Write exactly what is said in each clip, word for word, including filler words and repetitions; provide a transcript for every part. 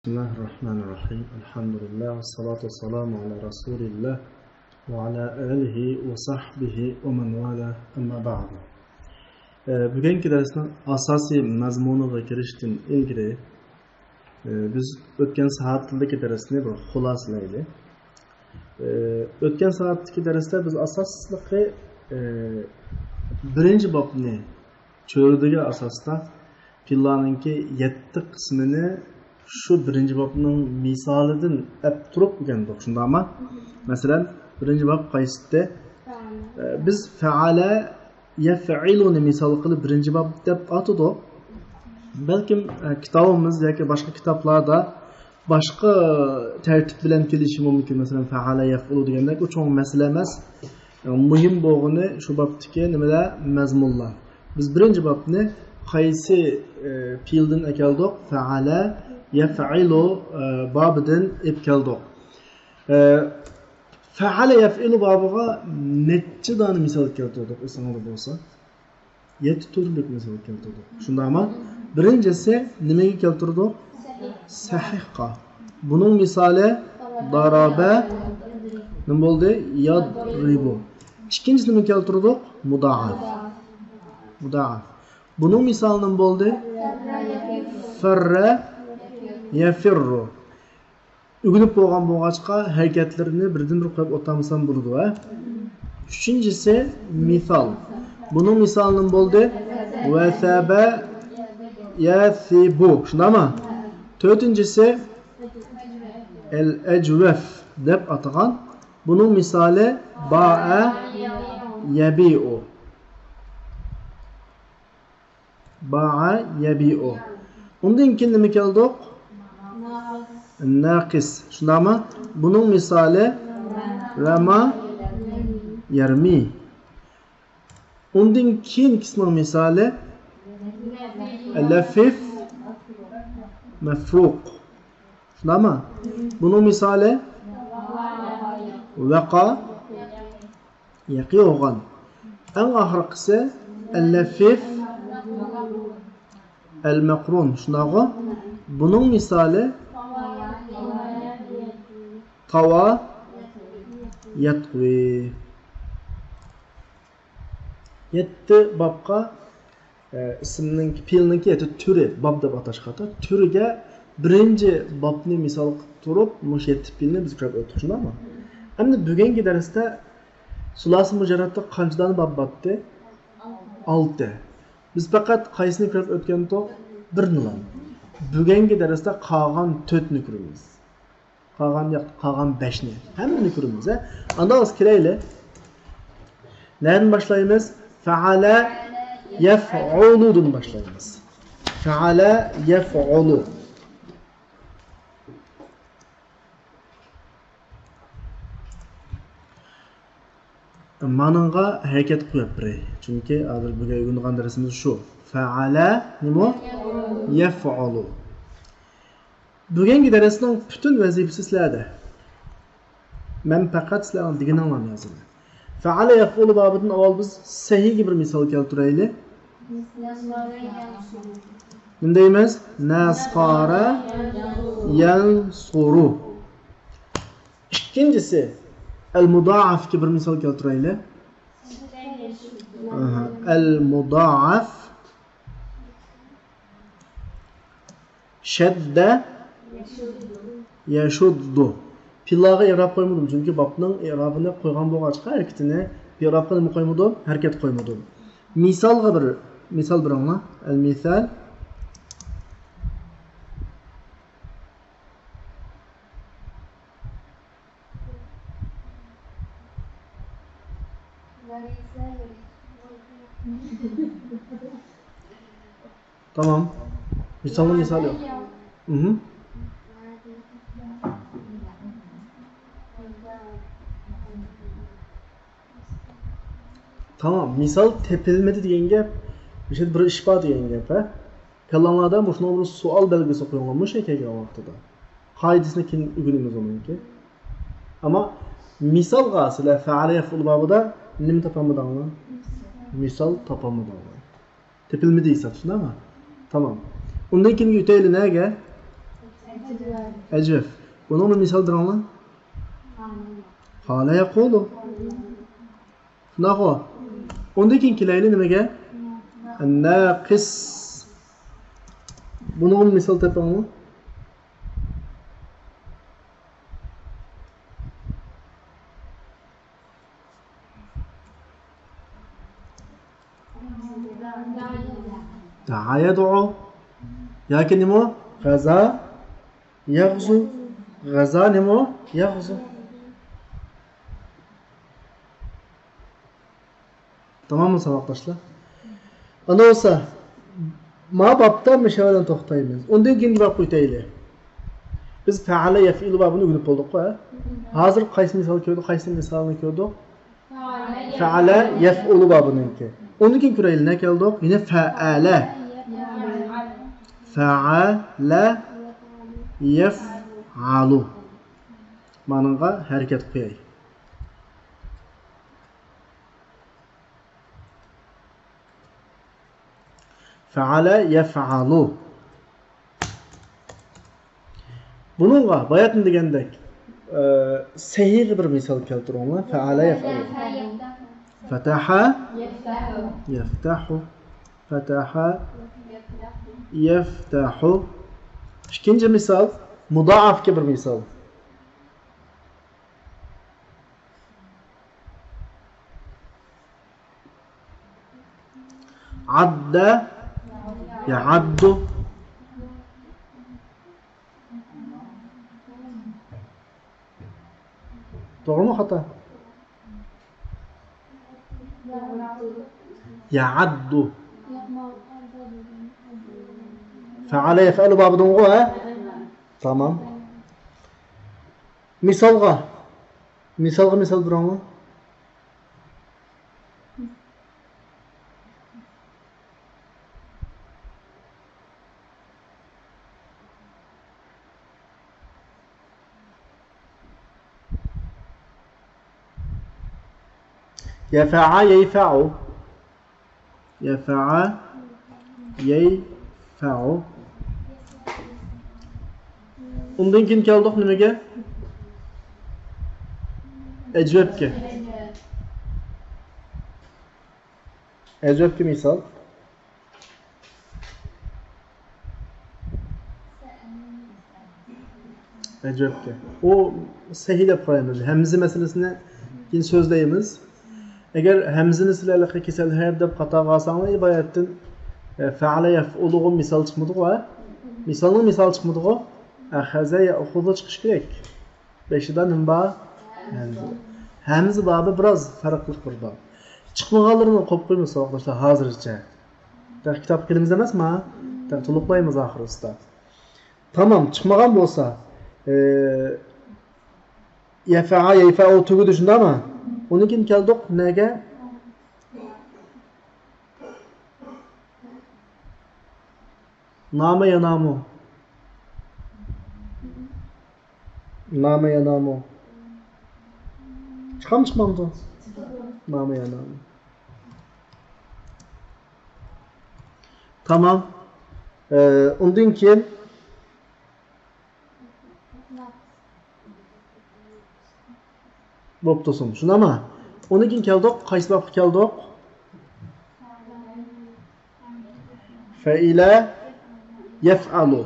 بسم الله الرحمن الرحيم. الحمد لله والصلاة والسلام على رسول الله وعلى آله وصحبه ومن والاه، أما بعد. ئە، بۈگۈنكى دەرسنىڭ ئاساسىي مەزمۇنىغا كىرىشتىن ئىلگىرى، ئە، بىز ئۆتكەن سائەتتىكى دەرسنى بىر خۇلاسىلەيلى. ئە، ئۆتكەن سائەتتىكى دەرستە بىز ئاساسلىقى، ئە، بىرىنچى بابنى چۆرىدىگەن ئاساستا پىللانىڭكى يەتتە قىسمىنى شۇ بىرىنچى بابنىڭ مىسالىدىن ئەپ تۇرۇپ ئۆگەندۇق، شۇنداقمۇ؟ مەسىلەن، بىرىنچى باب قايسىدى؟ ئە، بىز فەئەلە يەفئىلۇنى مىسال قىلىپ بىرىنچى باب دەپ ئاتىدۇق. بەلكىم، ئە، كىتابىمىز ياكى باشقا كىتابلاردا باشقا تەرتىپ بىلەن كېلىشى مۇمكىن. مەسىلەن، فەئەلە يەفئۇلۇ دېگەندەك، ئۇ چوڭ مەسىلە ئەمەس. مۇھىم بولغىنى شۇ بابتىكى نېمىلەر؟ مەزمۇنلار. بىز بىرىنچى بابنى قايسى، ئى، پېئىلدىن ئەكەلدۇق؟ فەئەلە يەفئىلۇ، ئى، بابىدىن ئېلىپ كەلدۇق. ئى، فەئەلە يەفئىلۇ بابىغا نەچچە دانە مىسال كەلتۈردۇق، ئېسىڭىزدە بولسا؟ يەتتە تۈرلۈك مىسال كەلتۈردۇق. شۇنداقمۇ؟ بىرىنچىسى نېمىگە كەلتۈردۇق؟ سەھىھقا. بۇنىڭ مىسالى دارابە. نېمە بولدى؟ يادرىبۇ. ئىككىنچىسىنى نېمە كەلتۈردۇق؟ مۇدائەف. مۇدائەف. بۇنىڭ مىسالى نېمە بولدى؟ فەررە يەفىررۇ. ئۆگىنىپ بولغان بولغاچقا، ھەرىكەتلىرىنى بىردىن بىر قويۇپ ئولتۇرمىسام بولىدۇ، ھە؟ ئۈچىنچىسى مىسال. بۇنىڭ مىسالى نېمە بولدى؟ ۋەسەبە يەسىبۇ. شۇنداقمۇ؟ تۆتىنچىسى ئەل ئەجۋەف دەپ ئاتىغان. بۇنىڭ مىسالى باءە يەبىئۇ. باءە يەبىئۇ. ئۇندىن كېيىن نېمە كەلدۇق؟ ناقىس. شۇنداقمۇ؟ بۇنىڭ مىسالى رەما يەرمى. ئۇندىن كېيىنكىسىنىڭ مىسالى لەفىف مەفرۇق. شۇنداقمۇ؟ بۇنىڭ مىسالى ۋەقا يەقىئۇغان. ئەڭ ئاخىرقىسى ئەللەفىف ئەلمەقرۇن. شۇنداقغۇ؟ بۇنىڭ مىسالى تاۋا يەتقۇي. يەتتە بابقا، ئە، ئىسىمنىڭ، پېئىلنىڭكى يەتتە تۈرى، باب دەپ ئاتاشقا ئاتا، تۈرىگە بىرىنچى بابنى مىسال قىلىپ تۇرۇپ، مۇشۇ يەتتە پېئىلنى بىز كۆرۈپ ئۆتتۇق، شۇنداقمۇ؟ ئەمدى بۈگۈنكى دەرستە سۇلاسى مۇجەررەتتە قانچە دانە باب بارتتى؟ ئالتە. بىز پەقەت قايسىنى كۆرۈپ ئۆتكەنتۇق؟ بىرنىلا. بۈگۈنكى دەرستە قالغان تۆتنى كۆرىمىز. قالغان ياق، قالغان بەشنى. ھەممىنى كۆرىمىز، ھە؟ ئاندىن بىز كىرەيلى. نەدىن باشلايمىز؟ فەئەلە يەفئۇلۇدىن باشلايمىز. فەئەلە يەفئۇلۇ. مانىڭغا ھەرىكەت قويۇپ بېرەي. چۈنكى ھازىر بۈگۈن ئۆگىنىدىغان دەرسىمىز شۇ. فەئەلە نېمە؟ يەفئۇلۇ. بۈگۈنكى دەرسنىڭ پۈتۈن ۋەزىپىسى سىلەردە. مەن پەقەت سىلەرنىڭ دېگىنىڭلارنى يازىمەن. فەئەلە يەفئۇلۇ بابىدىن ئاۋۋال بىز سەھىگە بىر مىسال كەلتۈرەيلى. نېمە دەيمىز؟ نەسارە يەنسۇرۇ. ئىككىنچىسى، ئەل مۇدائەفكە بىر مىسال كەلتۈرەيلى. ئاھا. ئەل مۇدائەف. شەددە يەشۇددۇ. پېئىللارغا ئىئراب قويمىدىم، چۈنكى بابنىڭ ئىئرابىنى قويغان بولغاچقا، ھەرىكىتىنى، ئىئرابقا نېمە قويمىدىم؟ ھەرىكەت قويمىدىم. مىسالغا بىر مىسال بېرىڭلار. ئەل مىسال. تامام. مىسالنىڭ مىسالى يوق. مھم. تامام. مىسال تېپىلمىدى دېگەن گەپ، مۇشۇ يەردە بىر ئىش بار دېگەن گەپ، ھە؟ كاللاڭلاردا مۇشۇنىڭغا بىر سوئال بەلگىسى قويۇڭلار، مۇشۇ كەلگەن ۋاقتىدا. قائىدىسىنى كېيىن ئۆگىنىمىز ئۇنىڭكى. ئەمما مىسالغا سىلەر فەئەلە يەفئۇلۇ بابىدا نېمە تاپالمىدىڭلار؟ مىسال تاپالمىدىڭلار. تېپىلمىدى ھېساب، شۇنداقمۇ؟ تامام. ئۇندىن كېيىنگە ئۆتەيلى نەگە؟ ئەجۋەف. بۇنىڭغا مىسال بېرىڭلار. قالە يەقۇلۇ. شۇنداقغۇ؟ ئۇندىن كېيىن كېلەيلى نېمىگە؟ ناقىس. بۇنىڭغا مىسال تېپىڭلار. دعا يدعو. ياكى نېمە؟ غەزا يەغزۇ. غەزا نېمە؟ يەغزۇ. تاماممۇ، ساۋاقداشلار؟ ئانا بولسا، ما بابتا مۇشۇ بىلەن توختايمىز. ئۇندىن كېيىنكى بابقا ئۆتەيلى. بىز فەئەلە يەفئۇلۇ بابىنى ئۆگىنىپ بولدۇققۇ، ھە؟ ھازىر قايسى مىسال كۆردۇق، قايسى مىسالنى كۆردۇق؟ فەئەلە يەفئۇلۇ بابىنىڭكى. ئۇندىن كېيىن كۆرەيلى، نە كەلدۇق؟ يەنە فەئەلە. فەئەلە يەفئالۇ. مانىڭغا ھەرىكەت قوياي. فەئەلە يەفئالۇ. بۇنىڭغا باياتىن دېگەندەك، ئە، سەھىھى بىر مىسال كەلتۈرۈڭلار. فەئەلە يەفئالۇ. فەتەھە يەفتەھۇ. فەتەھە يەفتەھۇ. ئىككىنچى مىسال، مۇدائەفكە بىر مىسال. عەددە يەئەددۇ. توغرىمۇ، خاتا؟ يەئەددۇ. فەئەلە يەفئەلۇ بابىدىنغۇ، ھە؟ تامام. مىسالغا. مىسالغا مىسال بېرىڭلار. يفعى ييفع. يفعى ييفع. ئۇندىن كېيىن كەلدۇق نېمىگە؟ ئەجۋەپكە. ئەجۋەپكە مىسال. ئەجەبكەن. ئۇ سەھىھ دەپ قارايمىز. ھەمزە مەسىلىسىنى كېيىن سۆزلەيمىز. ئەگەر ھەمزىنى سىلەر ھېلىقى كېسەل ھەرپ دەپ خاتا قىلساڭلار، ئىبارەتتىن، ئە، فەئەلە يەفئۇلۇغۇ مىسال چىقمىدىغۇ، ھە؟ مىسالنىڭ مىسالى چىقمىدىغۇ؟ ئەخەزە يەئخۇزۇ چىقىشى كېرەك. بېشىدا نېمە بار؟ ھەمزە. ھەمزە بابى بىراز پەرقلىق بىر باب. چىقمىغانلىرىنى قويۇپ قويمىسا، ساۋاقداشلار، ھازىرچە. تېخى كىتاب قىلىمىز ئەمەسما؟ تېخى تولۇقلايمىز ئاخىرىسىدا. تامام، چىقمىغان بولسا، ئى، يەفەئە، يەيفەئۇ تۈگىدى، شۇنداقمۇ؟ ئۇنىڭ كېيىن كەلدۇق نەگە؟ نامە يانامۇ. نامە يانامۇ. چىقامدۇ، چىقمامدۇ؟ نامە يانامۇ. تامام. ئى، ئۇندىن كېيىن بوپتۇ سوم. شۇنداقمۇ؟ ئۇنىڭ كېيىن كەلدۇق. قايسى بابقا كەلدۇق؟ فەئىلە يەفئەلۇ.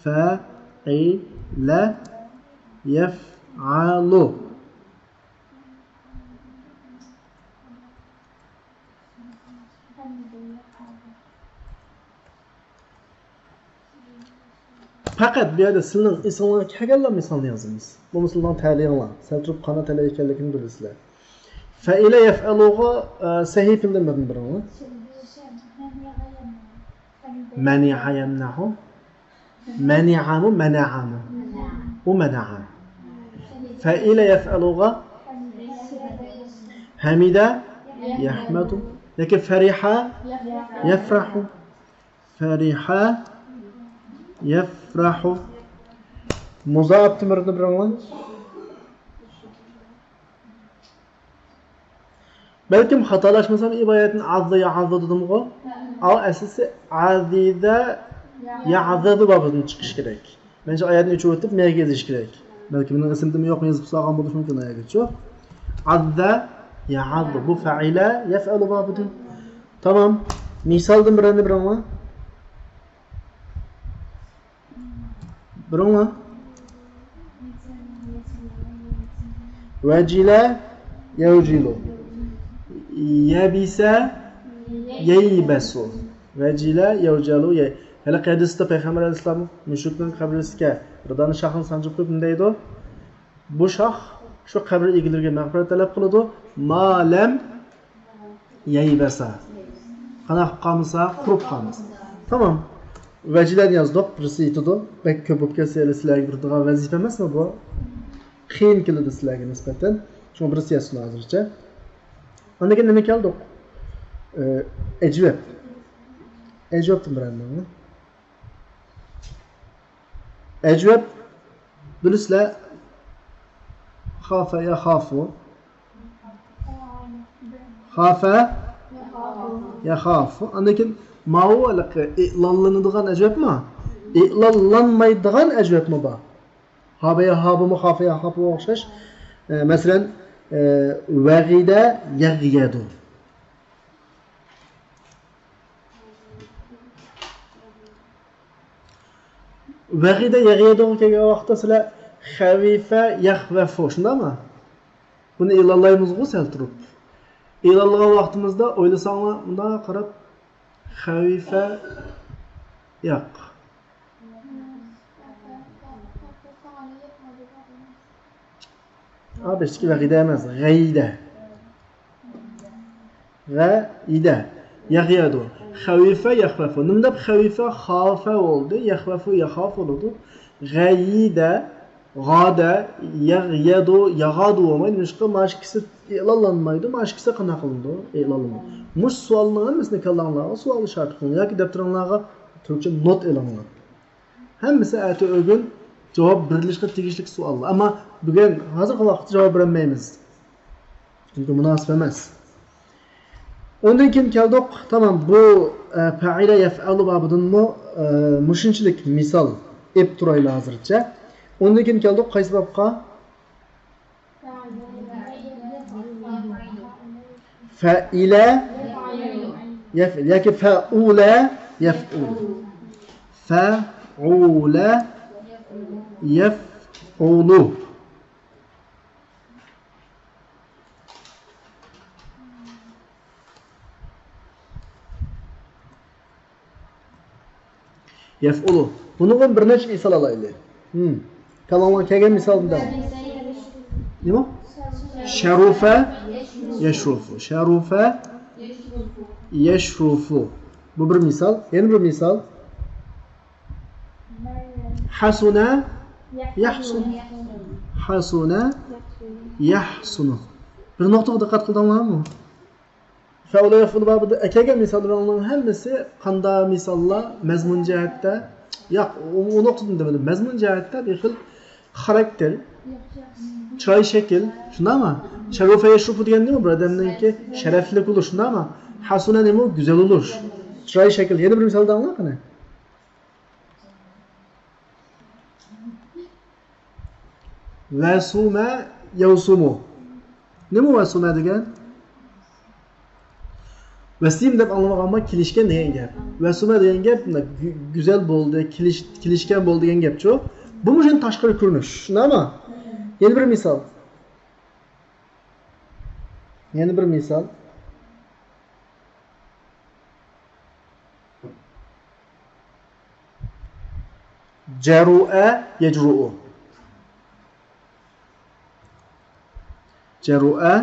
فەئىلە يەفئەلۇ. پەقەت بۇ يەردە سىلىنىڭ ئېسىڭلارغا كەلگەنلا مىسالنى يازىمىز. بولمىسا سىلىنىڭ تەلىيىڭلار. سەل تۇرۇپ قانداق تەلىي ئىكەنلىكىنى بىلىسىلەر. فەئىلە يەفئەلۇغا، ئە، سەھىفىلدىن بىرنى بېرىڭلار. مەنىئە يەمنەئۇ. مەنىئەمۇ، مەنەئەمۇ. ئۇ مەنەئە. فەئىلە يەفئەلۇغا. ھەمىدە يەھمەدۇ. ياكى فەرىھە يەفرەھۇ. فەرىھە يەفرەھۇ. مۇزائەپتىن بىرنى بېرىڭلار. بەلكىم خاتالاشمىسام، ئىبارەتتىن ئاززا يەئاززۇ دېدىمغۇ؟ ئەو ئەسلىسى ئازىزە يەئزىزۇ بابىدىن چىقىشى كېرەك. مەنچە ئايەتنى ئۆچۈرۈۋېتىپ، مەيگە يېزىش كېرەك. بەلكى مېنىڭ ئېسىمدىمۇ يوق، يېزىپ سالغان بولۇشى مۇمكىن ئايەتكىچۇ. ئەززە يەئەززۇ. بۇ فەئىلە يەفئەلۇ بابىدىن. تامام. مىسالدىن بىرەرنى بېرىڭلار. بېرىڭلار. ۋەجىلە يەۋجىلۇ. يەبىسە يەيبەسۇ. ۋەجىلە يەۋجەلۇ يەي-، ھېلىقى ھەدىستە پەيغەمبەر ئەلەيھىسسالام مۇشرىكنىڭ قەبرىسىگە بىر دانە شاخنى سانجىپ قويۇپ نېمە دەيدۇ؟ بۇ شاخ شۇ قەبرە ئىگىلىرىگە مەغپىرەت تەلەپ قىلىدۇ. ما لەم يەيبەسا. قانداق قىلىپ قالمىسا، قۇرۇپ قالمىسا. تامام. ۋەجىلەنى يازدۇق. بىرسى يېتىدۇ. بەك كۆپ بولۇپ كەتسە، ھېلى سىلەرگە بېرىدىغان ۋەزىپە ئەمەسمۇ بۇ؟ قىيىن كېلىدۇ سىلەرگە نىسبەتەن. شۇڭا بىرسى يازسۇن ھازىرچە. ئاندىن كېيىن نېمە كەلدۇق؟ ئە، ئەجۋەب. ئەجۋەبتىن بىرەر نېمە؟ ئەجۋەب بىلىسىلەر. خافە يەخافۇ. خافە يەخافۇ. ئاندىن كېيىن ماۋۇ ھېلىقى ئېلانلىنىدىغان ئەجۋەبمۇ؟ ئېلانلانمايدىغان ئەجۋەبمۇ بار؟ ھابە يەھابۇمۇ، خافە يەخافۇغا ئوخشاش. ئە، مەسىلەن، ئە، ۋەغىدە يەغيەدۇ. ۋەغىدە يەغيەدۇغا كەلگەن ۋاقىتتا سىلەر خەۋىفە يەخۋەفۇ، شۇنداقمۇ؟ بۇنى ئېلانلايمىزغۇ سەل تۇرۇپ. ئېلانلىغان ۋاقتىمىزدا ئويلىساڭلار، مۇنداق قاراپ، خەۋىفە ياق. ئا، بەشتىكى ۋەغىدە ئەمەس، غەيدە. غەيدە. يەغيەدۇ. خەۋىفە يەخۋەفۇ. نېمە دەپ خەۋىفە خافە بولدى، يەخۋەفۇ يەخاف بولىدۇ. غەيدە، غادە، يەغيەدۇ، يەغادۇ بولمايدۇ. نېمىشقا؟ مانا ئىككىسى ئېلانلانمايدۇ، مانا ئىككىسى قانداق قىلىنىدۇ؟ ئېلانلىنىدۇ. مۇشۇ سوئالنىڭ ھەممىسىنى كاللاڭلارغا سوئال ئىشارىتى قىلىڭ ياكى دەپتىرىڭلارغا تۈركچە نوت ئېلىڭلار. ھەممىسى ئەتە ئۆگۈن جاۋاب بېرىلىشقا تېگىشلىك سوئاللار. ئەمما بۈگۈن، ھازىرقى ۋاقىتتا جاۋاب بېرەلمەيمىز. چۈنكى مۇناسىپ ئەمەس. ئۇندىن كېيىن كەلدۇق. تامام، بۇ، ئە، پەئىلە يەفئەلۇ بابىدىنمۇ، ئە، مۇشۇنچىلىك مىسال ئېلىپ تۇرايلى ھازىرچە. ئۇندىن كېيىن كەلدۇق قايسى بابقا؟ فەئىلە يەفئىل ياكى فەئۇلە يەفئۇل. فەئۇلە يەفئۇلۇ. يەفئۇلۇ. بۇنىڭدىن بىر نەچچە مىسال ئالايلى. ھىم. كاللاڭلارغا كەلگەن مىسالنى دەڭ. نېمە؟ شەرۇفە يەشرۇفۇ. شەرۇفە يەشرۇفۇ. بۇ بىر مىسال. يەنە بىر مىسال. ھەسۇنە يەھسۇنۇ. ھەسۇنە يەھسۇنۇ. بىر نۇقتىغا دىققەت قىلدىڭلارمۇ؟ فەئۇلە يەفئۇلۇ بابىدا ئەكەلگەن مىساللىرىڭنىڭ ھەممىسى قاندا مىساللار؟ مەزمۇن جەھەتتە، ياق، ئۇ، ئۇ نۇقتىدىن دېمىدىم. مەزمۇن جەھەتتە بىر خىل خاراكتېر، چىراي شەكىل، شۇنداقمۇ؟ شەرۇفە يەشرۇفۇ دېگەن نېمە؟ بىر ئادەمنىڭكى شەرەپلىك بولۇش، شۇنداقمۇ؟ ھەسۇنە نېمە؟ گۈزەل بولۇش، چىراي شەكىل. يەنە بىر مىسال دەڭلار قېنى. ۋەسۇمە يەۋسۇمۇ. نېمە ۋەسۇمە دېگەن؟ ۋەسىم دەپ ئاڭلىمىغانما؟ كېلىشكەن دېگەن گەپ. ۋەسۇمە دېگەن گەپ، مۇنداق گۈ-، گۈزەل بولدى، كېلىش-، كېلىشكەن بولدى دېگەن گەپچۇ. بۇمۇ شۇنىڭ تاشقىرى كۆرۈنۈش. شۇنداقمۇ؟ يەنە بىر مىسال. يەنە بىر مىسال. جەرۇئە يەجرۇئۇ. جەرۇئە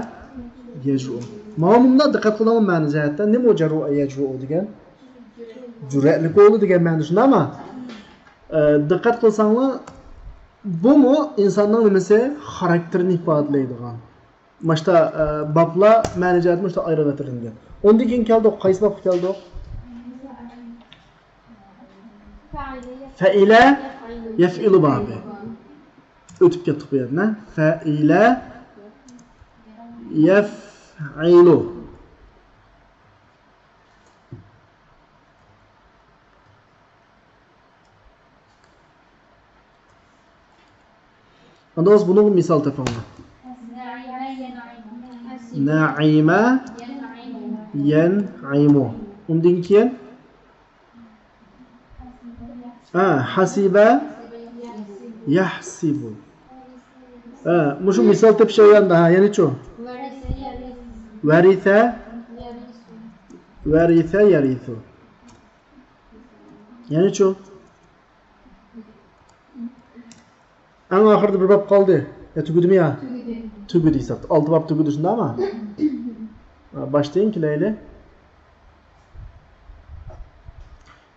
يەجرۇئۇ. مانا مۇنداق دىققەت قىلىڭلار مەنە جەھەتتە. نېمە ئۇ جەرۇئە يەجرۇئۇ دېگەن؟ جۈرئەتلىك بولدى دېگەن مەنە، شۇنداقمۇ؟ ئە، دىققەت قىلساڭلار، بۇمۇ ئىنساننىڭ نېمىسى؟ خاراكتېرىنى ئىپادىلەيدىغان. ماشتا، ئە، بابلار مەنە جەھەتتە ماشتا ئايرىۋېتىلگەن. ئۇندىن كېيىن كەلدۇق، قايسى بابقا كەلدۇق؟ فەئىلە يەفئىلۇ بابى. ئۆتۈپ كەتتۇق بۇ يەردىن. فەئىلە يەفئىلۇ. ئاندىن بۇنىڭغا مىسال تېپىڭلار. نەئىمە يەنئىمۇ. ئۇندىن كېيىن ھە، ھەسىبە يەھسىبۇ. ھە، مۇشۇ مىسال تېپىش جەريانىدا، ھە، يەنىچۇ؟ ۋەرىسە، ۋەرىسە يەرىسۇ. يەنىچۇ؟ ئەڭ ئاخىرىدا بىر باب قالدى. يا تۈگىدىمۇ يا؟ تۈگىدى. تۈگىدى ھېسابتا. ئالتە باب تۈگىدى، شۇنداقمۇ؟ ھە، باشتىن كېلەيلى.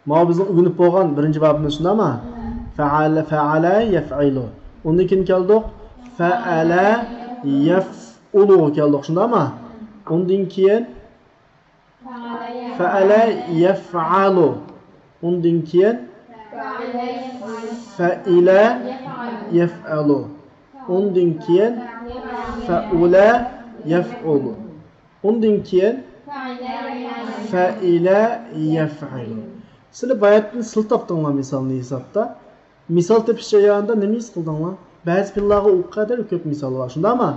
ماۋۇ بىزنىڭ ئۆگىنىپ بولغان بىرىنچى بابىمىز، شۇنداقمۇ؟ فەئەلە، فەئەلە يەفئىلۇ. ئۇندىن كېيىن كەلدۇق. فەئەلە يەفئۇلۇغا كەلدۇق، شۇنداقمۇ؟ ئۇندىن كېيىن فەئەلە يەفئەلۇ. ئۇندىن كېيىن فەئىلە يەفئەلۇ. ئۇندىن كېيىن فەئۇلە يەفئۇلۇ. ئۇندىن كېيىن فەئىلە يەفئەلۇ. سىلەر باياتىن سىلى تاپتىڭلار مىسالنى ھېسابتا. مىسال تېپىش جەريانىدا نېمە ھېس قىلدىڭلار؟ بەزى پېئىللارغا ئۇ قەدەر كۆپ مىسال بار، شۇنداقمۇ؟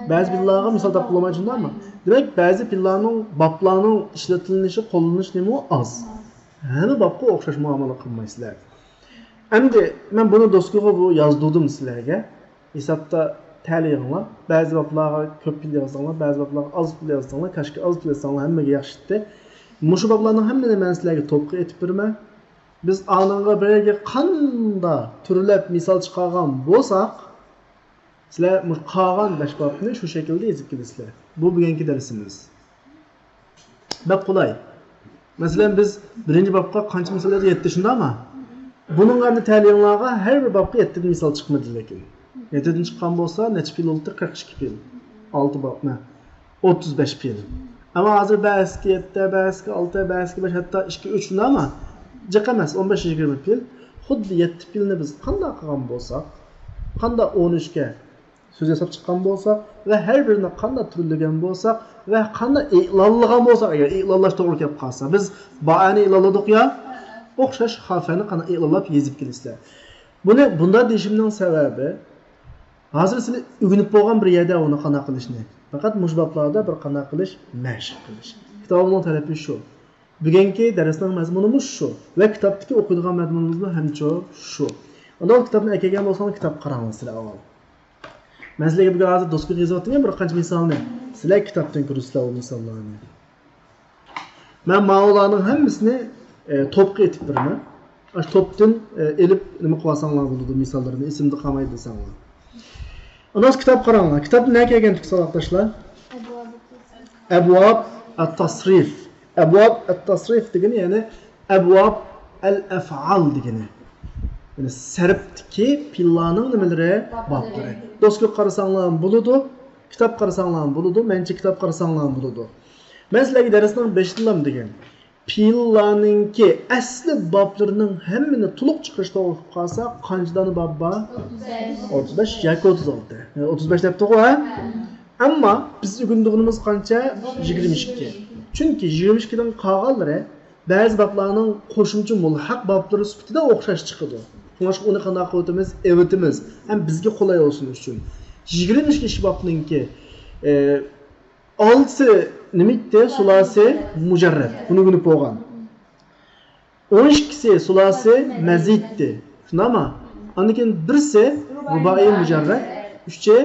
بەزى پېئىللارغا مىسال تاپقىلى بولمايدۇ، شۇنداقمۇ؟ دېمەك، بەزى پېئىللارنىڭ، بابلارنىڭ ئىشلىتىلىشى، قوللىنىشى نېمە ئاز. ھەممە بابقا ئوخشاش مۇئامىلە قىلمايسىلەر. ئەمدى مەن بۇنى دوسكىغا بۇ يازدۇردۇم سىلەرگە. ھېسابتا تەلىيىڭلار. بەزى بابلارغا كۆپ پېئىل يازدىڭلار، بەزى بابلارغا ئاز پېئىل يازدىڭلار. كاشكى ئاز پېئىل يازساڭلار ھەممىگە ياخشى ئىدى. مۇشۇ بابلارنىڭ ھەممىنى مەن سىلەرگە توپقا ئېتىپ بېرىمەن. بىز ئانىڭغا بىر يەرگە قاندا تۈرلەپ مىسال چىقارغان بولساق، سىلەر مۇشۇ قالغان بەش بابنى شۇ شەكىلدە يېزىپ كېلىسىلەر. بۇ بۈگۈنكى دەرسىمىز. بەك قولاي. مەسىلەن، بىز بىرىنچى بابقا قانچە مىسال يازدۇق؟ يەتتە، شۇنداقمۇ؟ بۇنىڭغا ئەمدى تەلىيىڭلارغا ھەر بىر بابقا يەتتىدىن مىسال چىقمىدى، لېكىن يەتتىدىن چىققان بولسا نەچچە پېئىل بولۇپتۇ؟ قىرىق ئىككى پېئىل. ئالتە باب، مە. ئوتتۇز بەش پېئىل. ئەمما ھازىر بەزىسىگە يەتتە، بەزىسىگە ئالتە، بەزىسىگە بەش، ھەتتا ئىككى، ئۈچ، شۇنداقمۇ؟ جىق ئەمەس، ئون بەش، يىگىرمە پېئىل. خۇددى يەتتە پېئىلنى بىز قانداق قىلغان بولساق، قانداق ئون ئۈچكە سۆز ياساپ چىققان بولساق ۋە ھەر بىرىنى قانداق تۈرلىگەن بولساق ۋە قانداق ئېلانلىغان بولساق، ئەگەر ئېلانلاش توغرا كېلىپ قالسا، بىز بائەنى ئېلانلىدۇق يا، ئوخشاش خافەنى قانداق ئېلانلاپ يېزىپ كېلىسىلەر. بۇنى بۇنداق دېيىشىمنىڭ سەۋەبى، ھازىر سىلەر ئۆگىنىپ بولغان بىر يەردە ئۇنى قانداق قىلىشنى، پەقەت مۇشۇ بابلاردا بىر قانداق قىلىش، مەشىق قىلىش. كىتابىمنىڭ تەلىپى شۇ. بۈگۈنكى دەرسنىڭ مەزمۇنىمۇ شۇ ۋە كىتابتىكى ئوقۇيدىغان مەزمۇنىمىزمۇ ھەمچۇ شۇ. ئاندىن كىتابنى ئەكەلگەن بولساڭلار، كىتاب قاراڭلار سىلەر ئاۋۋال. مەن سىلەرگە بۈگۈن ھازىر دوسكىغا يېزىۋاتىمەن بىر قانچە مىسالنى. سىلەر كىتابتىن كۆرىسىلەر ئۇ مىساللارنى. مەن ماۋۇلارنىڭ ھەممىسىنى، ئە، توپقا ئېتىپ بېرىمەن. ئاشۇ توپتىن، ئە، ئېلىپ نېمە قىلىۋالساڭلار بولىدۇ، مىساللىرىنى ئېسىمدە قالمايدۇ دېسەڭلار. ئاندىن كىتاب قاراڭلار. كىتابتا نە كەلگەنتۇق ساۋاقداشلار؟ ئەبۋاب ئەت-تەسرىف. ئەبۋاب ئەت-تەسرىف دېگىنى، يەنى ئەبۋاب ئەل-ئەفئال دېگىنى. يەنى سەرپتىكى پېئىللارنىڭ نېمىلىرى؟ بابلىرى. دوسكا قارىساڭلار بولىدۇ، كىتاب قارىساڭلار بولىدۇ، مەنچە كىتاب قارىساڭلار بولىدۇ. مەن سىلەرگە دەرسنىڭ بېشىدىلا دېگەن. پېئىللارنىڭكى ئەسلى بابلىرىنىڭ ھەممىنى تولۇق چىقىرىش توغرا بولۇپ قالسا، قانچە دانە باب بار؟ ئوتتۇز بەش. ئوتتۇز بەش ياكى ئوتتۇز ئالتە. ئوتتۇز بەش دەپتىغۇ، ھە؟ ئەمما بىز ئۆگىنىدىغىنىمىز قانچە؟ يىگىرمە ئىككى. چۈنكى يىگىرمە ئىككىدىن قالغانلىرى بەزى بابلارنىڭ قوشۇمچە مۇلھەق بابلىرى سۈپىتىدە ئوخشاش چىقىدۇ. شۇڭلاشقا ئۇنى قانداق قىلىۋېتىمىز؟ ئېلىۋېتىمىز. ھەم بىزگە قولاي بولسۇن ئۈچۈن. يىگىرمە ئىككى بابنىڭكى، ئى، ئالتىسى نېمە ئىدى؟ سۇلاسى مۇجەررەت. بۇنى ئۆگىنىپ بولغان. ئون ئىككىسى سۇلاسى مەزىدتى. شۇنداقمۇ؟ ئاندىن كېيىن بىرسى رۇبائىي مۇجەررەت، ئۈچى.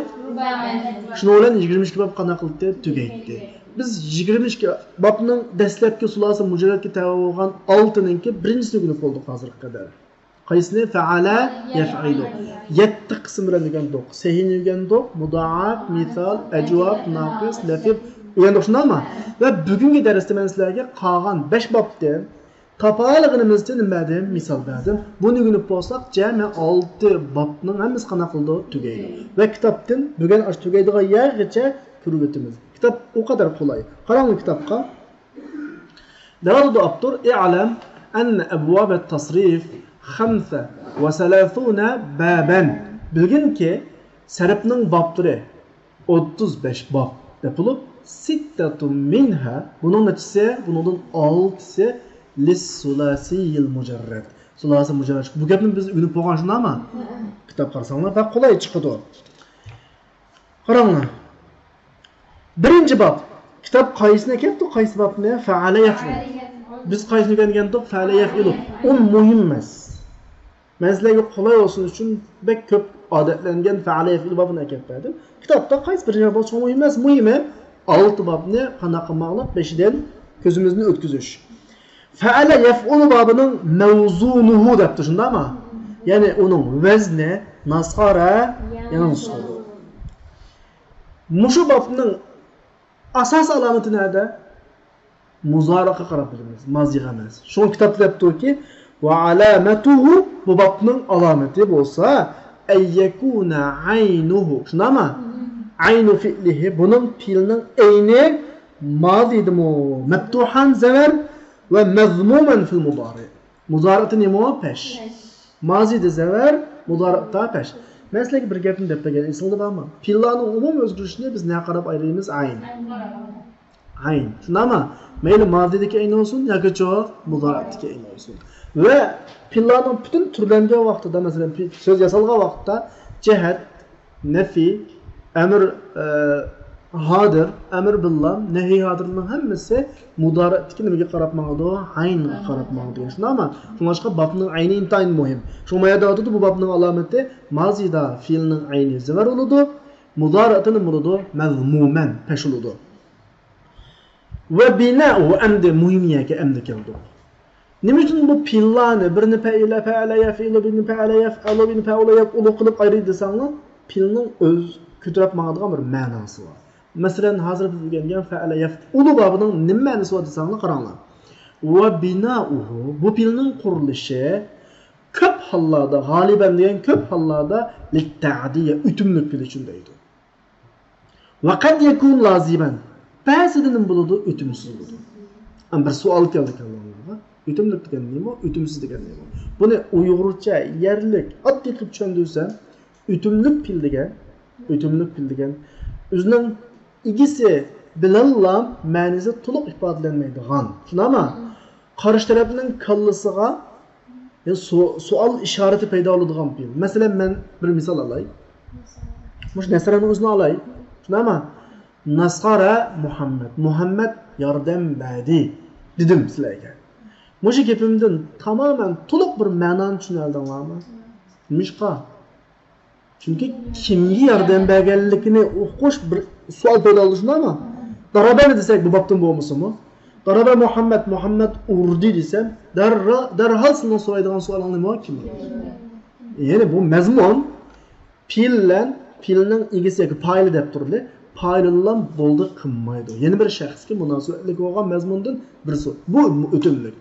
شۇنىڭ بىلەن يىگىرمە ئىككى باب قانداق قىلدى؟ تۈگەيتتى. بىز يىگىرمە ئىككى بابنىڭ دەسلەپكى سۇلاسى مۇجەررەتكە تەۋە بولغان ئالتىنىڭكى بىرىنچىسىنى ئۆگىنىپ بولدۇق ھازىرغا قەدەر. قايسىنى؟ فەئەلە يەفئىلۇ. يەتتە قىسىم بىلەن ئۆگەندۇق. سەھىھنى ئۆگەندۇق، مۇدائەپ، مىسال، ئەجۋاب، ناقىس، لەفىف ئۆگەندۇق، شۇنداقمۇ؟ ۋە بۈگۈنكى دەرستە مەن سىلەرگە قالغان بەش بابتىن تاپالىغىنىمىزچە نېمە بەردىم؟ مىسال بەردىم. بۇنى ئۆگىنىپ بولساق، جەمئىي ئالتە بابنىڭ ھەممىسى قانداق قىلىدۇ؟ تۈگەيدۇ. ۋە كىتابتىن بۈگۈن ئاشۇ تۈگەيدىغان يەرگىچە كۆرۈۋېتىمىز. كىتاب ئۇ قەدەر قولاي. قاراڭلار كىتابقا. دەۋاتىدۇ ئاپتور، اعلم أن أبواب التصريف خمسة وثلاثون بابا. بىلگىنكى، سەرپنىڭ بابلىرى ئوتتۇز بەش باب دەپ بولۇپ، ستة منها، بۇنىڭ نەچچىسى؟ بۇنىڭدىن ئالتىسى للثلاثي المجرد. سۇلاسى مۇجەررەت. بۇ گەپنى بىز ئۆگىنىپ بولغان، شۇنداقمۇ؟ كىتاب قارىساڭلار بەك قولاي چىقىدۇ. قاراڭلار. بىرىنچى باب. كىتاب قايسىنى ئەكەپتۇ؟ قايسى بابنى؟ فەئەلە يەفئۇلۇ. بىز قايسىنى ئۆگەنگەنتۇق؟ فەئەلە يەفئۇلۇ. ئۇ مۇھىم ئەمەس. مەن سىلەرگە قولاي بولسۇن ئۈچۈن بەك كۆپ ئادەتلەنگەن فەئەلە يەفئۇلۇ بابىنى ئەكەپ بەردىم. كىتابتا قايسى بىرىنچى باب بولسا مۇھىم ئەمەس. مۇھىمى ئالتە بابنى قانداق قىلماقلىق، بېشىدىن كۆزىمىزنى ئۆتكۈزۈش. فەئەلە يەفئۇلۇ بابىنىڭ مەۋزۇنۇھۇ دەپتۇ، شۇنداقمۇ؟ يەنى ئۇنىڭ ۋەزنى ناسارە يەنسۇرۇ. مۇشۇ بابنىڭ ئاساسىي ئالامىتى نەدە؟ مۇزارىئقا قاراپ بىلىمىز، مازىغا ئەمەس. شۇڭا كىتابتا دەپتۇكى، ۋە ئالامەتۇھۇ، بۇ بابنىڭ ئالامىتى بولسا، ئەن يەكۇنە ئەينۇھۇ. شۇنداقمۇ؟ ئەينۇ فىئلىھى، بۇنىڭ پېئىلنىڭ ئەينى مازىدىمۇ، مەپتۇھەن زەۋەر ۋە مەزمۇمەن فىل مۇزارىئ. مۇزارىئتا نېمە؟ پەش. مازىدا زەۋەر، مۇزارىئتا پەش. مەن سىلەرگە بىر گەپنى دەپ بەرگەن، ئېسىڭلاردا بارمۇ؟ پېئىللارنىڭ ئومۇمىي ئۆزگىرىشىنى بىز نەگە قاراپ ئايرىيمىز؟ ئەين. ئەين. شۇنداقمۇ؟ مەيلى مازىدىكى ئەين بولسۇن ياكى چۇ مۇزارىئتىكى ئەين بولسۇن. ۋە پېئىللارنىڭ پۈتۈن تۈرلەنگەن ۋاقتىدا، مەسىلەن، پېئىل سۆز ياسالغان ۋاقىتتا جەھەت، نەفى، ئەمر، ئە، ھادىر، ئەمر بىللا، نەھى ھادىرنىڭ ھەممىسى مۇزارىئتىكى نېمىگە قاراپ ماڭىدۇ؟ ئەينغا قاراپ ماڭىدۇ. شۇنداقمۇ؟ شۇڭلاشقا بابنىڭ ئەينى ئىنتايىن مۇھىم. شۇ ما يەردە ئېيتىدۇ، بۇ بابنىڭ ئالامىتى مازىدا پېئىلنىڭ ئەينى زەۋەر بولىدۇ، مۇزارىئتا نېمە بولىدۇ؟ مەزمۇمەن، پەش بولىدۇ. ۋە بىنائۇ، ئەمدى مۇھىم يەرگە ئەمدى كەلدۇق. نېمە ئۈچۈن بۇ پېئىللارنى، بىرنى پەئىلە، پەئەلە يەفئىلۇ، بىرنى پەئەلە يەفئەلۇ، بىرنى پەئۇلە يەفئۇلۇ قىلىپ ئايرىيدۇ دېسەڭلار، پېئىلنىڭ ئۆز كۆتۈرۈپ ماڭىدىغان بىر مەناسى بار. مەسىلەن، ھازىر بىز ئۆگەنگەن فەئەلە يەفئۇلۇ بابىنىڭ نېمە مەنىسى بار دېسەڭلار، قاراڭلار. ۋە بىنائۇھۇ، بۇ پېئىلنىڭ قۇرۇلۇشى كۆپ ھاللاردا، غالىبەن دېگەن كۆپ ھاللاردا لىتتەئدىيە، ئۆتۈملۈك پېئىل ئۈچۈن دەيدۇ. ۋە قەد يەكۇن لازىمەن. بەزىدە نېمە بولىدۇ؟ ئۆتۈمسىز بولىدۇ. ئەمما بىر سوئال كەلدى كاللامغا. ئۆتۈملۈك دېگەن نېمە؟ ئۆتۈمسىز دېگەن نېمە؟ بۇنى ئۇيغۇرچە يەرلىك، ئاددىي قىلىپ چۈشەندۈرسەم، ئۆتۈملۈك پېئىل دېگەن، ئۆتۈملۈك پېئىل دېگەن ئۆزىنىڭ ئىگىسى بىلەنلا مەنىسى تولۇق ئىپادىلەنمەيدىغان. شۇنداقمۇ؟ قارشى تەرەپنىڭ كاللىسىغا، يەنى سو-، سوئال ئىشارىتى پەيدا بولىدىغان پېئىل. مەسىلەن، مەن بىر مىسال ئالاي. مۇشۇ نەسرەنىڭ ئۆزىنى ئالاي. شۇنداقمۇ؟ نەسەرە مۇھەممەد. مۇھەممەد ياردەم بەردى دېدىم سىلەرگە. مۇشۇ گېپىمدىن تامامەن تولۇق بىر مەنانى چۈشىنەلىدىڭلارمۇ؟ نېمىشقا؟ چۈنكى كىمگە ياردەم بەرگەنلىكىنى ئۇقۇش بىر سوئال پەيدا بولىدۇ، شۇنداقمۇ؟ دارابەنى دېسەك، بۇ بابتىن بولمىسىمۇ؟ دارابە مۇھەممەد، مۇھەممەد ئۇردى دېسەم، دەررا-، دەرھال سېنىڭ سورايدىغان سوئالىڭ نېمە؟ كىم؟ يەنى بۇ مەزمۇن پېئىل بىلەن پېئىلنىڭ ئىگىسى ياكى پائىلى دەپ تۇرىلى، پائىلى بىلەن بولدى قىلمايدۇ. يەنە بىر شەخسكە مۇناسىۋەتلىك بولغان مەزمۇندىن بىرسى. بۇ ئۆتۈملۈك.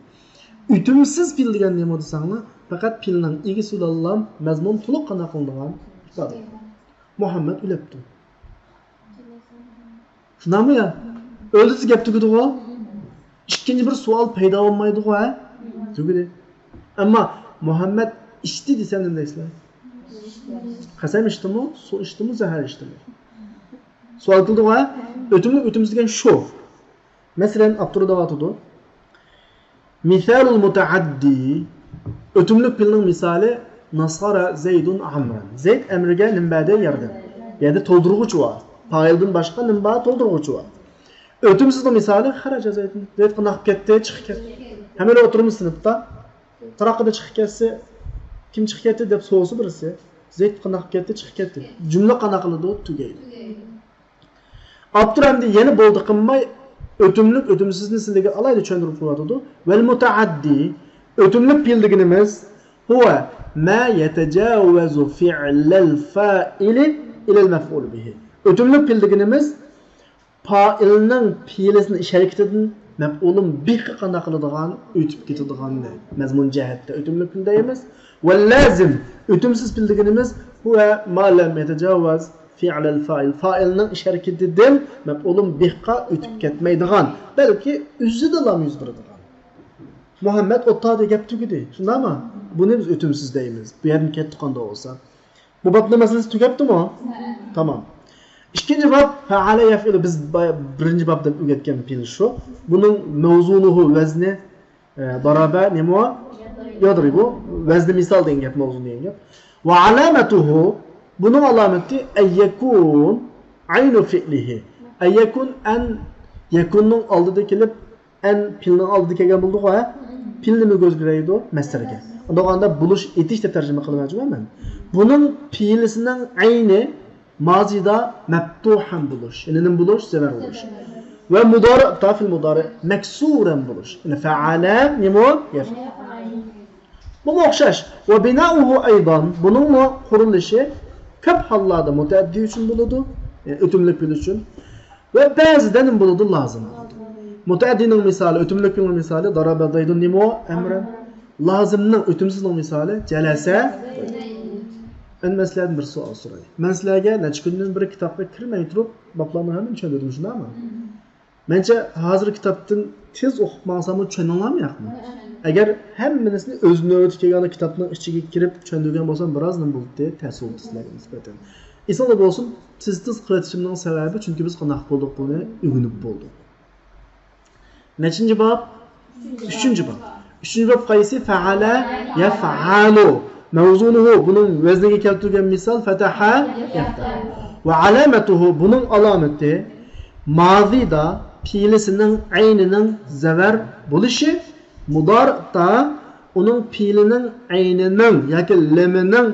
ئۆتۈمسىز پېئىل دېگەن نېمە دېسەڭلار، پەقەت پېئىلنىڭ ئىگىسى بىلەنلا مەزمۇن تولۇق قانداق قىلىنىدىغان ئىپادە. مۇھەممەد ئۆلۈپتۇ. شۇنداقمۇ يا؟ ئۆلدى دېسە گەپ تۈگىدىغۇ؟ ئىككىنچى بىر سوئال پەيدا بولمايدىغۇ، ھە؟ تۈگىدى. ئەمما مۇھەممەد ئىچتى دېسەم نېمە دەيسىلەر؟ قەسەم ئىچتىمۇ، سۇ ئىچتىمۇ، زەھەر ئىچتىمۇ؟ سوئال قىلدىغۇ، ھە؟ ئۆتۈملۈك، ئۆتۈمسىز دېگەن شۇ. مەسىلەن، ئاپتور دەۋاتىدۇ. مىسالۇل مۇتەئەددى. ئۆتۈملۈك پېئىلنىڭ مىسالى، نەسەرە زەيدۇن ئەمرەن. زەيد ئەمرىگە نېمە بەردى؟ ياردەم. بۇ يەردە تولدۇرغۇچى بار. پائىلدىن باشقا نېمە بار؟ تولدۇرغۇچى بار. ئۆتۈمسىزنىڭ مىسالى، خەرەجە زەيدۇن. زەيد قانداق كەتتى؟ چىقىپ كەتتى. ھەممە ئولتۇرىمىز سىنىپتا. تاراققىدا چىقىپ كەتسە، كىم چىقىپ كەتتى دەپ سورىسا بىرسى، زەيد قانداق كەتتى؟ چىقىپ كەتتى. جۈملە قانداق قىلىدۇ؟ تۈگەيدۇ. ئاپتور ئەمدى يەنە بولدى قىلماي، ئۆتۈملۈك، ئۆتۈمسىزنى سىلىگە ئالايدا چۈشەندۈرۈپ قويۇۋاتىدۇ. ۋەل مۇتەئەددى، ئۆتۈملۈك پېئىل دېگىنىمىز، ھۇۋە ما يەتەجاۋەزۇ فىئلەل فائىلى ئىلەل مەفئۇلى بىھى. ئۆتۈملۈك پېئىل دېگىنىمىز، پائىلنىڭ پېئىلىسىنىڭ ئىش ھەرىكىتىدىن مەپئۇلۇن بىھقا قانداق قىلىدىغان، ئۆتۈپ كېتىدىغاننى مەزمۇن جەھەتتە ئۆتۈملۈك پېئىل دەيمىز. ۋەل لازىم، ئۆتۈمسىز پېئىل دېگىنىمىز، ھۇۋە ما لەم يەتەجاۋەز فىئلەل فائىل، پائىلنىڭ ئىش ھەرىكىتىدىن مەپئۇلۇن بىھقا ئۆتۈپ كەتمەيدىغان، بەلكى ئۆزىدىلا يۈز بېرىدىغان. مۇھەممەد ئولتۇردى، گەپ تۈگىدى. شۇنداقمۇ؟ بۇنى بىز ئۆتۈمسىز دەيمىز. بۇ يەردىن كەتتى قانداق بولسا. بۇ بابنىڭ مەسىلىسى تۈگەپتىمۇ؟ تامام. ئىككىنچى باب، فەئەلە يەفئىلۇ. بىز با-، بىرىنچى بابتا ئۆگەتكەن پېئىل شۇ. بۇنىڭ مەۋزۇنۇھۇ، ۋەزنى، ئە، دارابە نېمە؟ يەدرىبۇ. ۋەزنى مىسال دېگەن گەپ، مەۋزۇن دېگەن گەپ. ۋە ئالامەتۇھۇ، بۇنىڭ ئالامىتى ئەن يەكۇن، ئەينۇ فىئلىھى. ئەييەكۇن، ئەن يەكۇننىڭ ئالدىدا كېلىپ، ئەن پېئىلنىڭ ئالدىدا كەلگەن بولدىغۇ، ھە؟ پېئىل نېمىگە ئۆزگىرەيدۇ؟ مەسدەرگە. ئۇنداق بولغاندا بولۇش، ئېتىش دەپ تەرجىمە قىلىمەن مەن. بۇنىڭ پېئىلىسىنىڭ ئەينى مازىدا مەپتۇھەن بولۇش. يەنى نېمە بولۇش؟ زەۋەر بولۇش. ۋە مۇدارىئدا، فىل مۇدارىئ، مەكسۇرەن بولۇش. يەنى فەئەلە، نېمە؟ يەفئەل. بۇمۇ ئوخشاش. ۋە بىنائۇھۇ ئەيضان، بۇنىڭمۇ قۇرۇلۇشى كۆپ ھاللاردا مۇتەئەددى ئۈچۈن بولىدۇ، يەنى ئۆتۈملۈك پېئىل ئۈچۈن. ۋە بەزىدە نېمە بولىدۇ؟ لازىم بولىدۇ. مۇتەئەددىنىڭ مىسالى، ئۆتۈملۈك پېئىلنىڭ مىسالى، دارابە زەيدۇن نېمە؟ ئەمرەن. لازىمنىڭ، ئۆتۈمسىزنىڭ مىسالى، جەلەسە. ئەمدى مەن سىلەردىن بىر سوئال سوراي. مەن سىلەرگە نەچچە كۈندىن بېرى كىتابقا كىرمەي تۇرۇپ، بابلارنىڭ ھەممىنى چۈشەندۈردۈم، شۇنداقمۇ؟ مەنچە ھازىر كىتابتىن تېز ئوقۇپ ماڭساممۇ چۈشەندىڭلارمۇ ياقمۇ؟ ئەگەر ھەممىسىنى ئۆز نۆۋىتى كەلگەندە كىتابنىڭ ئىچىگە كىرىپ چۈشەندۈرگەن بولسام، بىراز نېمە بولاتتى، تەس بولاتتى سىلەرگە نىسبەتەن. ئېسىڭلار بولسۇن، تېز تېز قىلىۋېتىشىمنىڭ سەۋەبى، چۈنكى بىز قانداق بولدۇق، بۇنى ئۆگىنىپ بولدۇق. نەچچىنچى باب؟ ئۈچىنچى باب. ئۈچىنچى باب قايسى؟ فەئەلە يەفئەلۇ. مەۋزۇنۇھۇ، بۇنىڭ ۋەزنىگە كەلتۈرگەن مىسال، فەتەھە يەفتەھۇ. ۋە ئالامەتۇھۇ، بۇنىڭ ئالامىتى، مازىدا پېئىلىسىنىڭ ئەينىنىڭ زەۋەر بولۇشى، مۇدارىئدا ئۇنىڭ پېئىلىنىڭ ئەينىنىڭ ياكى لېمىنىڭ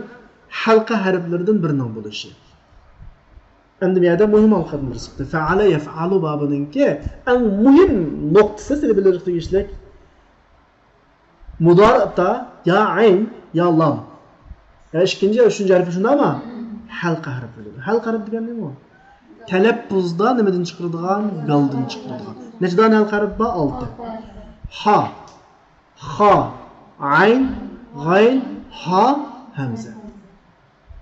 ھەلقە ھەرپلىرىدىن بىرىنىڭ بولۇشى. ئەمدى بۇ يەردە مۇھىم ھالقىدىن بىر چىقتى. فەئەلە يەفئەلۇ بابىنىڭكى ئەڭ مۇھىم نۇقتىسى سىلى بىلىدىغان تېگىشلىك. مۇدارىئتا يا ئەين، يا لام. يا ئىككىنچى، يا ئۈچىنچى ھەرپى شۇنداقمۇ؟ ھەلقە ھەرپى بولىدۇ. ھەلقە ھەرپى دېگەن نېمە ئۇ؟ تەلەپپۇزدا نېمىدىن چىقىرىدىغان؟ گالدىن چىقىرىدىغان. نەچچە دانە ھەلقە ھەرپ بار؟ ئالتە. ھا، خا، ئەين، غەين، ھا، ھەمزە.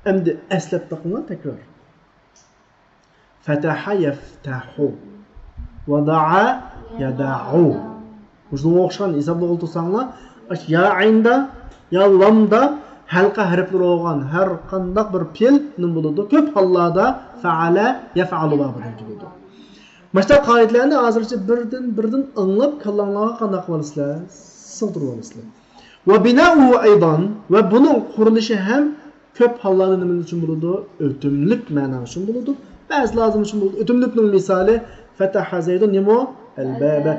ئەمدى ئەسلەپ بېقىڭلار تەكرار. فەتەھە يەفتەھۇ. ۋەدەئە يەدەئۇ. مۇشۇنىڭغا ئوخشىغان ھېسابلىغىلى تۇرساڭلار، ئاشۇ يا ئەيندا، يا لامدا ھەلقە ھەرپلىرى بولغان ھەر قانداق بىر پېئىل نېمە بولىدۇ؟ كۆپ ھاللاردا فەئەلە يەفئەلۇ بابىدىن كېلىدۇ. مۇشۇنداق قائىدىلەرنى ھازىرچە بىردىن-بىردىن ئاڭلاپ، كاللاڭلارغا قانداق قىلىۋالىسىلەر؟ سىغدۇرۇۋالىسىلەر. ۋە بىناؤۇھۇ ئەيضان، ۋە بۇنىڭ قۇرۇلۇشى ھەم كۆپ ھاللاردا نېمە ئۈچۈن بولىدۇ؟ ئۆتۈملۈك مەنا ئۈچۈن بولىدۇ. بەزى لازىم ئۈچۈن بولىدۇ. ئۆتۈملۈكنىڭ مىسالى، فەتەھە زەيدۇن نېمە؟ ئەلبابە.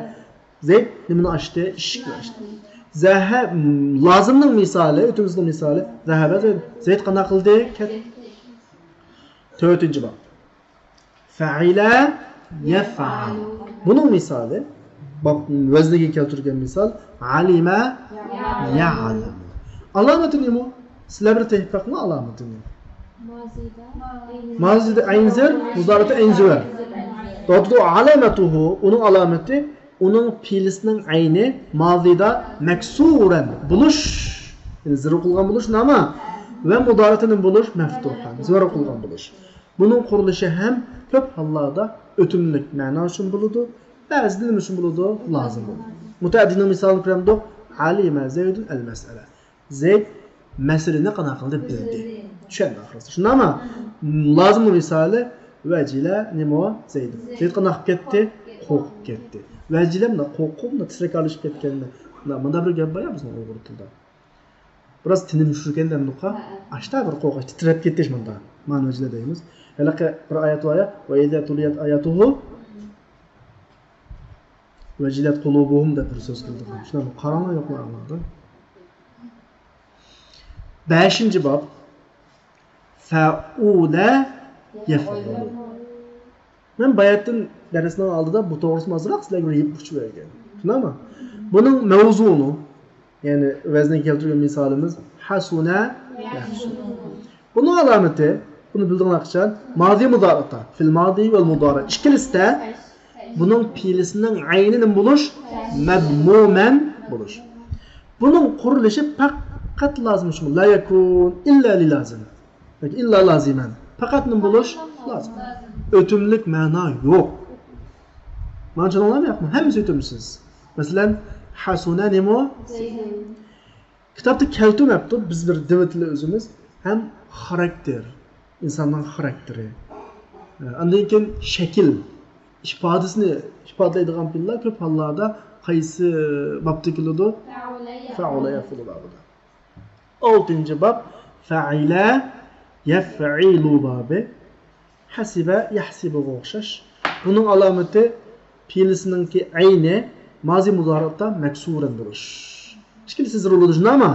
زەيد نېمىنى ئاچتى؟ ئىشىكنى ئاچتى. زەھە، لازىمنىڭ مىسالى، ئۆتۈمسىزنىڭ مىسالى، زەھەبە زەيد. زەيد قانداق قىلدى؟ كەتتى. تۆتىنچى باب. فەئىلە يەفئەلۇ. بۇنىڭ مىسالى، باب ۋەزنىگە كەلتۈرگەن مىسال، ئەلىمە يەئلىمۇ. ئالامىتى نېمە؟ سىلەر بىر تېپىپ باقىڭلار ئالامىتىنى. مازىدا ئەين زېر، مۇزارىئدا ئەين زېۋەر. دەۋاتىدۇ، ئالامەتۇھۇ، ئۇنىڭ ئالامىتى، ئۇنىڭ پېئىلىسىنىڭ ئەينى مازىدا مەكسۇرەن، بولۇش، يەنى زېر قىلغان بولۇش، نېمە؟ ۋە مۇزارىئدا نېمە بولۇش؟ مەفتۇھەن، زېر قىلغان بولۇش. بۇنىڭ قۇرۇلۇشى ھەم كۆپ ھاللاردا ئۆتۈملۈك مەنا ئۈچۈن بولىدۇ، بەزىدە نېمە ئۈچۈن بولىدۇ؟ لازىم بولىدۇ. مۇتەئەددىنىڭ مىسالىنى كۆرەمدۇق. ئەلىمە زەيدۇن ئەلمەسئەلە. زەيد مەسىلىنى قانداق قىلدى؟ بىلدى. چۈشەندى ئاخىرسى. شۇنداقمۇ؟ لازىمنىڭ مىسالى، ۋەجىلە نېمە؟ زەيدۇن. زەيد قانداق قىلىپ كەتتى؟ قورقۇپ كەتتى. ۋەجىلە مۇنداق قورقۇپ، مۇنداق تىترەك ئارىلىشىپ كەتكەن. مۇنداق، مۇنداق بىر گەپ بار يا بىزنىڭ ئۇيغۇر تىلىدا. بىراز تېنىم ئۈشۈرگەن دەمدۇقا، ئاشتا بىر قورقۇش، تىترەپ كېتىش مۇنداق. مانا ۋەجىلە دەيمىز. ھېلىقى بىر ئايەت بار يا، ۋە ئىزا تۇلىيەت ئايەتۇھۇ ۋەجىلەت قۇلۇبۇھۇم دەپ بىر سۆز كېلىدىغان. شۇنداق قاراڭلار يوقلار ئاڭلاردىن. بەشىنچى باب. فەئۇلە يەفئۇلۇ. مەن باياتىن دەرسنىڭ ئالدىدا بۇ توغرىسىدا ئازراق سىلەرگە بىر يىپ ئۇچۇپ بەرگەن. شۇنداقمۇ؟ بۇنىڭ مەۋزۇنى، يەنى ۋەزنىگە كەلتۈرگەن مىسالىمىز ھەسۇنە يەھسۇنۇ. بۇنىڭ ئالامىتى، بۇنى بىلدىڭلار قاچان؟ مازى مۇدارىئتا، فىل مازى ۋەل مۇدارى. ئىككىلىسىدە بۇنىڭ پېئىلىسىنىڭ ئەينى نېمە بولۇش؟ مەزمۇمەن بولۇش. بۇنىڭ قۇرۇلۇشى پەقەت لازىم ئۈچۈن. لا يەكۇن ئىللا لىلازىم. ياكى ئىللا لازىمەن. پەقەت نېمە بولۇش؟ لازىم. ئۆتۈملۈك مەنا يوق. مانا چۈشەندىڭلارمۇ ياقمۇ؟ ھەممىسى ئۆتۈمسىز. مەسىلەن، ھەسۇنە نېمە؟ كىتابتا كەلتۈرمەپتۇ، بىز بىر دېۋىتىلى ئۆزىمىز ھەم خاراكتېر، ئىنساننىڭ خاراكتېرى. ئاندىن كېيىن شەكىل، ئىپادىسىنى ئىپادىلەيدىغان پېئىللار كۆپ ھاللاردا قايسى بابتا كېلىدۇ؟ فەئۇلە يەفئۇلۇ بابىدا. ئالتىنچى باب، فەئىلە يەفئىلۇ بابى. ھەسىبە يەھسىبۇغا ئوخشاش. بۇنىڭ ئالامىتى پېئىلىسىنىڭكى ئەينى مازى مۇزارىئتا مەكسۇرەن بولۇش. ئىككىلىسى زېررە بولىدۇ، شۇنداقمۇ؟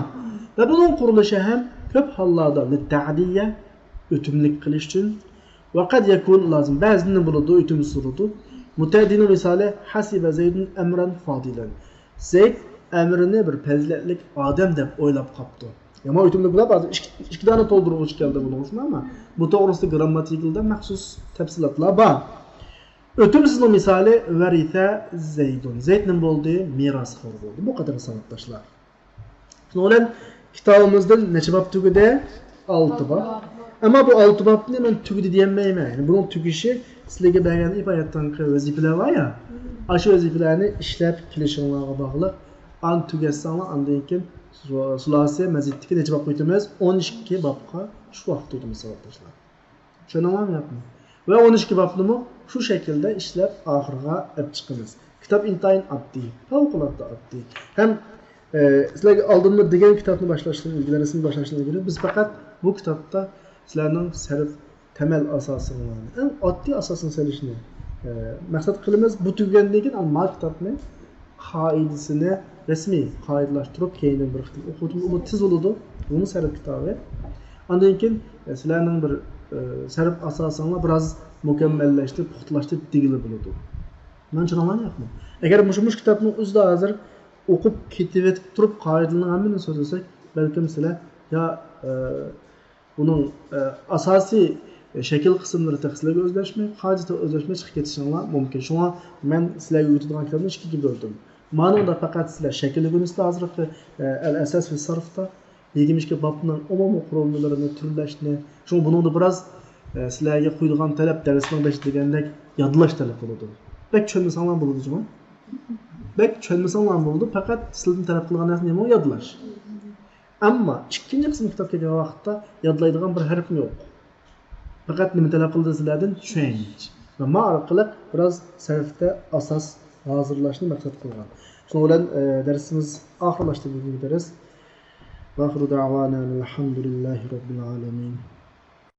ۋە بۇنىڭ قۇرۇلۇشى ھەم كۆپ ھاللاردا لىتتەئدىيە، ئۆتۈملۈك قىلىش ئۈچۈن. ۋەقەد يەكۇن لازىم، بەزىدىن بولىدۇ، ئۆتۈمسىز بولىدۇ. مۇتەئەددىنىڭ مىسالى، ھەسىبە زەيدۇن ئەمرەن فازىلەن. زەيد ئەمرىنى بىر پەزىلەتلىك ئادەم دەپ ئويلاپ قاپتۇ. يامان ئۆتۈملۈك بولۇپ، ھازىر ئىككى، ئىككى دانە تولدۇرغۇچ كەلدى بۇنىڭ ئۈچۈن، ئەمما بۇ توغرىسىدا گىرامماتىكىلىدا مەخسۇس تەپسىلاتلار بار. ئۆتۈمسىزنىڭ مىسالى، ۋەرىسە زەيدۇن. زەيد نېمە بولدى؟ مىراسخور بولدى. بۇ قەدەر ساۋاقداشلار. شۇنىڭ بىلەن كىتابىمىزدىن نەچچە باب تۈگىدى؟ ئالتە باب. ئەمما بۇ ئالتە بابنى مەن تۈگىدى دېيەلمەيمەن. يەنى بۇنىڭ تۈگىشى سىلەرگە بەرگەن ئىبادەتتىكى ۋەزىپىلەر بار يا، ئاشۇ ۋەزىپىلەرنى ئىشلەپ كېلىشىڭلارغا باغلىق. ئان تۈگەتسەڭلار، ئاندىن كېيىن سۇلاسىيە مەزىدتىكى نەچچە بابقا ئۆتىمىز؟ ئون ئىككى بابقا شۇ ۋاقىتتا ئۆتىمىز، ساۋاقداشلار. چۈشەندىڭلارمۇ ياقمۇ؟ ۋە ئون ئىككى بابنىمۇ شۇ شەكىلدە ئىشلەپ ئاخىرىغا ئەپ چىقىمىز. كىتاب ئىنتايىن ئاددىي، پەۋقۇلئاددە ئاددىي. ھەم، ئە، سىلەرگە ئالدىنلا دېگەن كىتابنى باشلاشتىن ئىلگىرى، دەرسنى باشلاشتىن ئىلگىرى بىز پەقەت بۇ كىتابتا سىلەرنىڭ سەرپ تەمەل ئاساسىڭلارنى، ئەڭ ئاددىي ئاساسنى سېلىشنى، ئە، مەقسەت قىلىمىز. بۇ تۈگىگەندىن كېيىن، ئەمما كىتابنى قائىدىسىنى رەسمىي قائىدىلاشتۇرۇپ، كەينىدىن بىر قېتىم ئوقۇۋېتىمىز. ئۇمۇ تېز بولىدۇ. بۇمۇ سەرپ كىتابى. ئاندىن كېيىن، ئە، سىلەرنىڭ بىر، ئە، سەرپ ئاساسىڭلار بىراز مۇكەممەللەشتى، پۇختىلاشتى دېگىلى بولىدۇ. مانا چۈشىنىڭلارمۇ ياقمۇ؟ ئەگەر مۇشۇ، مۇشۇ كىتابنىڭ ئۆزىدە ھازىر ئوقۇپ كېتىۋېتىپ تۇرۇپ، قائىدىلەرنىڭ ھەممىنى سۆزلىسەك، بەلكىم سىلەر يا، ئە، بۇنىڭ، ئە، ئاساسىي شەكىل قىسىملىرى تېخى سىلەرگە ئۆزلەشمەي، قائىدىسى ئۆزلەشمەي چىقىپ كېتىشىڭلار مۇمكىن. شۇڭا مەن سىلەرگە ئۆگىتىدىغان كىتابنى ئىككىگە بۆلدۈم. مانىڭدا پەقەت سىلەر شەكىللىگۈنىسىلەر ھازىرقى، ئە، ئەل ئەساس ۋە سەرپتا يىگىرمە ئىككى بابنىڭ ئومۇمىي قۇرۇلمىلىرىنى، تۈرلەشنى، شۇڭا بۇنىڭدا بىراز، ئە، سىلەرگە قويىدىغان تەلەپ دەرسنىڭ بېشىدا دېگەندەك يادلاش تەلەپ قىلىدۇ. بەك چۈشەنمىسەڭلار بولىدۇ جۇمۇ. بەك چۈشەنمىسەڭلار بولىدۇ، پەقەت سىلەردىن تەلەپ قىلغان نەرسە نېمە؟ يادلاش. ئەمما ئىككىنچى قىسىم كىتاب كەلگەن ۋاقىتتا يادلايدىغان بىر ھەرپمۇ يوق. پەقەت نېمە تەلەپ قىلدى سىلەردىن؟ چۈشەنچ. ۋە ما ئارقىلىق بىراز سەرپتە ئاساس ھازىرلاشنى مەقسەت قىلغان. شۇنىڭ بىلەن، ئە، دەرسىمىز ئاخىرلاشتى بۈگۈنكى دەرس. ۋە ئاخىرۇ دەئۋانا ئەنىل ھەمدۇلىللاھى رەببىل ئالەمىن.